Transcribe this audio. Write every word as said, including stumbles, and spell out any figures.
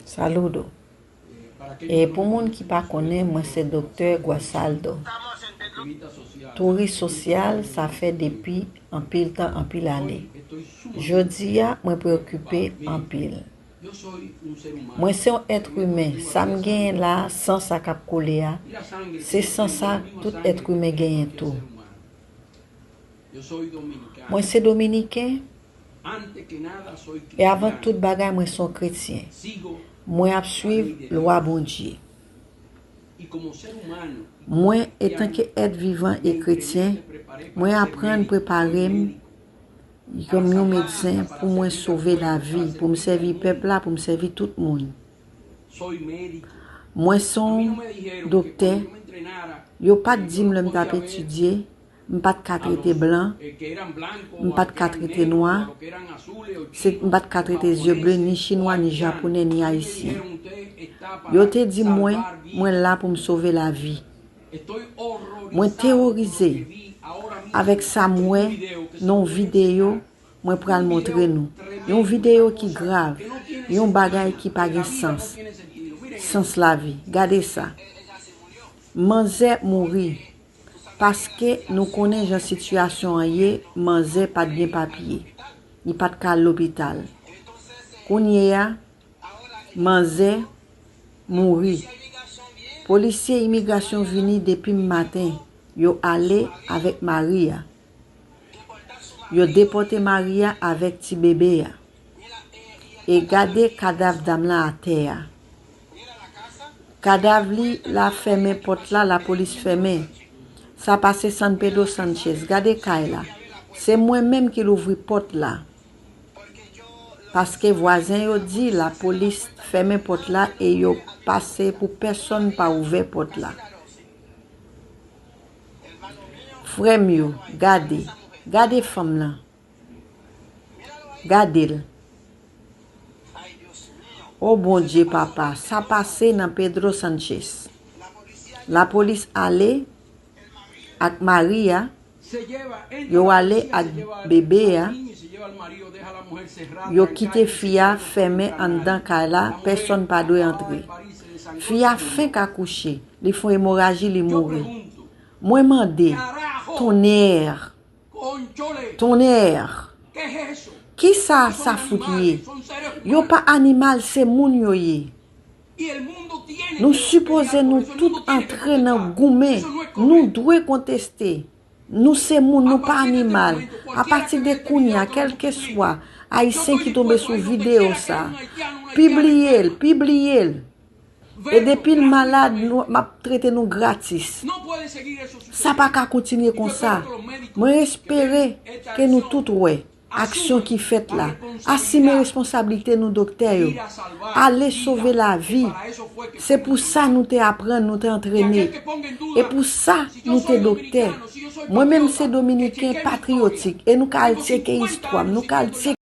Saludo. E pou moun ki pa konnen, mwen se Doktè Guasaldo. Touris sosyal, sa fè depi anpil tan, anpil ane. Jodi a, mwen preokipe anpil. Mwen se yon èt imen. Sa m genyen la, san sa k ap koule a, se san sa tout èt imen genyen tou. Mwen se dominiken, e avan tout bagay, mwen se yon kretyen. Mwen ap swiv lwa Bondye. Mwen, etanke èt vivan e kretyen, mwen aprann prepare m kòm yon medsen pou mwen sove lavi, pou m sèvi pèp la, pou m sèvi tout moun. Mwen se yon doktè. Yo pa t di m lè m t ap etidye, m pa t ka trete blan, m pa t ka trete nwa, se, m pa t ka trete zye ble, ni chinwa, ni japonè, ni ayisyen. Yo te di mwen, mwen la pou m sove lavi. Mwen teworize avèk sa m wè nan yon videyo mwen pral montre nou. Yon videyo ki grav, yon bagay ki pa gen sans. Sans lavi. Gade sa. Manzè mouri. Paske nou konnen jan sitiyasyon an ye, manzè pa t gen papye. Li pa t ka al lopital. Kounye a, manzè mouri. Polisye imigrasyon vini depi maten. Yo ale avèk mari a. Yo depòte mari a avèk ti bebe a. E gade kadav dam lan atè a. Kadav li la, fèmen pòt la, lapolis fèmen. Sa pase San Pedro Sanchez. Gade kay la. Se mwen menm ki louvri pòt la. Paske vwazen yo di lapolis fèmen pòt la e yo pase pou pèsonn pa ouvè pòt la. Frè m yo, gade. Gade fanm lan. Gade l. O Bondye, papa, sa pase nan Pedro Sanchez. Lapolis ale ak mari a, yo ale ak bebe a, yo kite fi a fèmen anndan kay la, pèsonn pa dwe antre. Fi a fenk akouche, li fè yon emoraji, li mouri. Mwen mande, tonnè, tonnè, kisa sa fout ye? Yo pa animal, se moun yo ye. Nou sipoze nou tout antre nan goumen. Nou dwe konteste. Nou se moun, nou pa animal. Apati de kounye a, kèlkeswa Ayisyen ki tonbe sou videyo sa, pibliye l, pibliye l. E depi l malad, nou, m ap trete nou gratis. Sa pa ka kontinye konsa. Mwen espere ke nou tout wè aksyon ki fèt la. Asime responsablite nou, doktè yo. Ale sove lavi. Se pou sa nou te aprann, nou te antrene. E pou sa nou te doktè. Mwen menm se dominiken patriyotik e nou ka al tcheke istwa m, nou ka al tcheke